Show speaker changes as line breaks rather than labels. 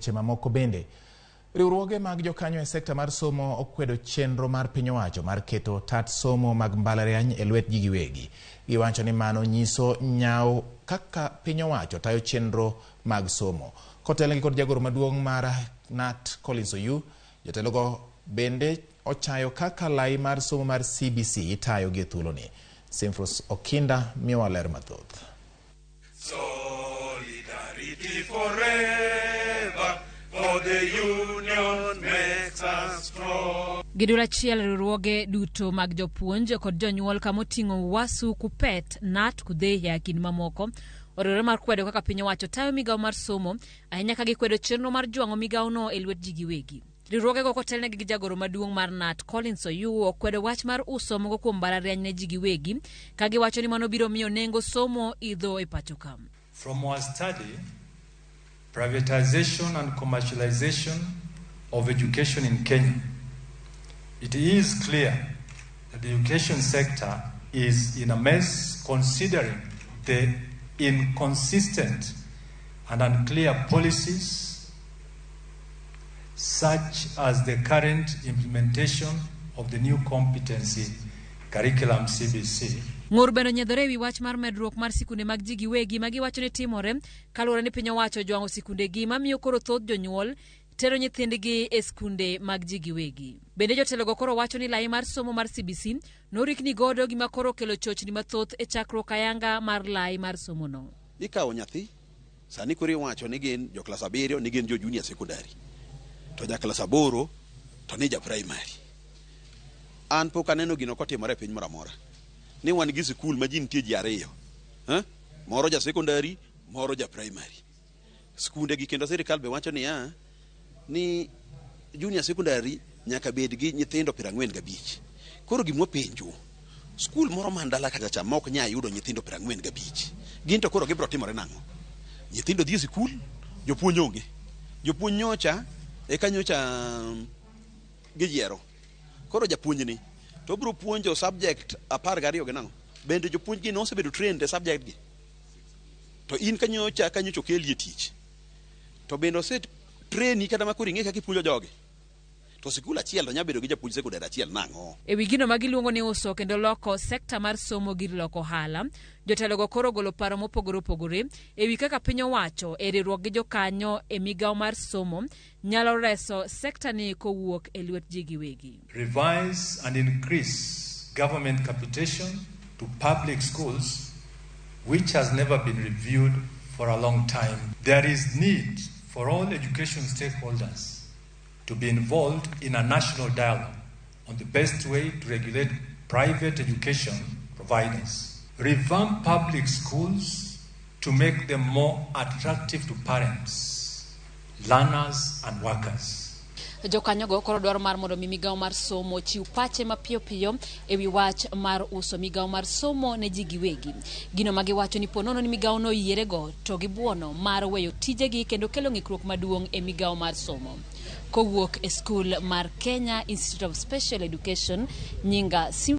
weche mamoko bende. Riwruoge mag jokanyo e sekta mar somo okwedo chenro mar piny owacho mar keto tat somo mag mbalariany e lwet ji giwegi. Giwacho ni mano nyiso nyawo kaka piny owacho tayo chenro mag somo. Kotelnegi kod jagoro maduong' mar KNUT Collins Oyu, jotelogo bende ochayo kaka lai mar somo mar CBC itayo gi e thuoloni. Simfros Okinda miyowa ler mathoth.
Solidarity forever, for the union makes us strong.
Giduol achiel riwruoge duto mag jopuonj kod jonyuol kamoting'o UASU, KUPPET, KNUT, KUDHEA kind mamoko oriwore mar kwedo kaka piny owacho tayo migawo mar somo ahinya ka gikwedo chenro mar jwang'o migawono e lwet ji giwegi. Riwruogego kotelnegi gi jagoro maduong' mar KNUT Collins Oyuu okwedo wach mar uso moko kuom mbalariany ne ji giwegi ka giwacho ni mano biro miyo nengo somo idho e pacho ka.
From our study, privatization and commercialization of education in Kenya, it is clear that the education sector is in a mess considering the inconsistent and unclear policies such as the current implementation of the new competency curriculum CBC.
Ng'ur bende onyiedhore ewi wach mar medruok mar sikunde mag ji giwegi ma giwacho ni timore kaluwore ni piny owacho ojwang'o sikundegi mamiyo koro thoth jonyuol tero nyithindgi e skunde mag ji giwegi. Bende jotelogo koro wacho ni lai mar somo mar CBC norikni godo gima koro okelo chochni mathoth e chakruok ayanga mar lai mar somono.
Ikawo nyathi sani koro iwacho ni gin jo klas 7 ni gin jo junior secondary to ja klas 8 to ni ja primary. An pok aneno gino kotimore e piny moro amora ni wan gi sikul ma ji nitie ji 2, moro ja secondary moro ja primary. Skunde gi kendo sirikal be wacho niya ni junior secondary nyaka bed gi nyithindo 45. Koro gima wapenjo, skul moro man dala kacha cha ma ok nyal yudo nyithindo 45, gin to koro gibiro timore nang'o? Nyithindo dhi e sikul, jopuonj onge. Jopuonj nyocha eka nyocha giyiero. Koro japuonj ni to obiro puonjo subject 12 gi nang'o? Bende jopuonj gi nosebedo trained e subject gi? To in kanyocha kanyocha okeli e tich. To bende ose traini kata ma koro ing'e kaka ipuonjo jogi? To sikul achiel to nyalo bedo gi japuonj sekondari achiel nang'o?
E wi gino ma giluongo ni uso kendo loko sekta mar somo gir loko ohala, jotelogo koro ogolo paro mopogore opogore e wi kaka piny owacho e riwruok gi jokanyo e migawo mar somo nyalo reso sekta ni kowuok e lwet ji giwegi.
Revise and increase government capitation to public schools, which has never been reviewed for a long time. There is need for all education stakeholders to be involved in a national dialogue on the best way to regulate private education providers. Revamp public schools to make them more attractive to parents, learners and workers.
Jokanyogo koro dwaro mar mondo mi migawo mar somo chiw pache mapiyo piyo e wi wach mar uso migawo mar somo ne ji giwegi. Gino ma giwacho ni ponono ni migawo no oyierego to gibuono mar weyo tijegi kendo kelo ng'ikruok maduong' e migawo mar somo. Kowuok e skul mar Kenya Institute of Special Education, nyinga